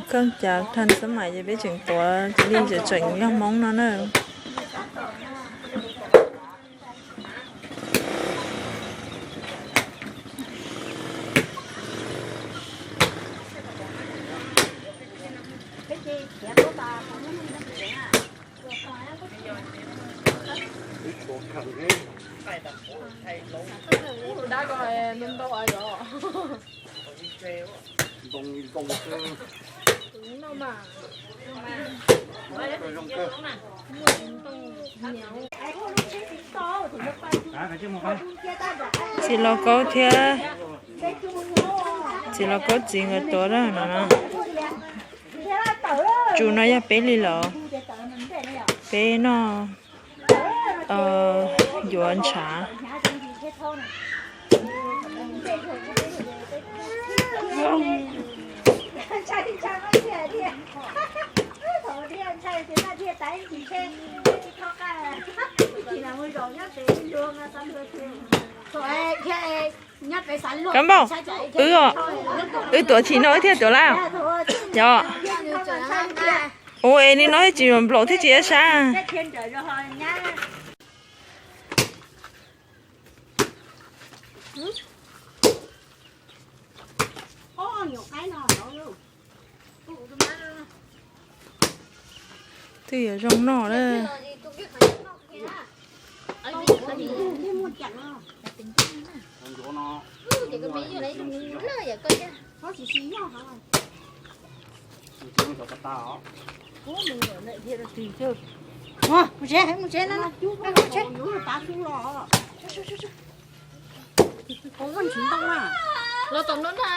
Khaub ncaws thaj xab mais ces peb tseem tuav cia li tseem tseem yog Hmoob no na. Txiv Lauj Kaub thiab txiv Lauj Kaub txiv nkawd tuav no na. Tsu no yog peb li los, peb noj yuav ntshav. Kab npauj, wb, wb tuav chim no wb thiaj tuav lawm. Yog. Ua es li no thiaj tsis nplaum thiab tsis sab. Twb yuav zoo noj lawm. Los tom no na.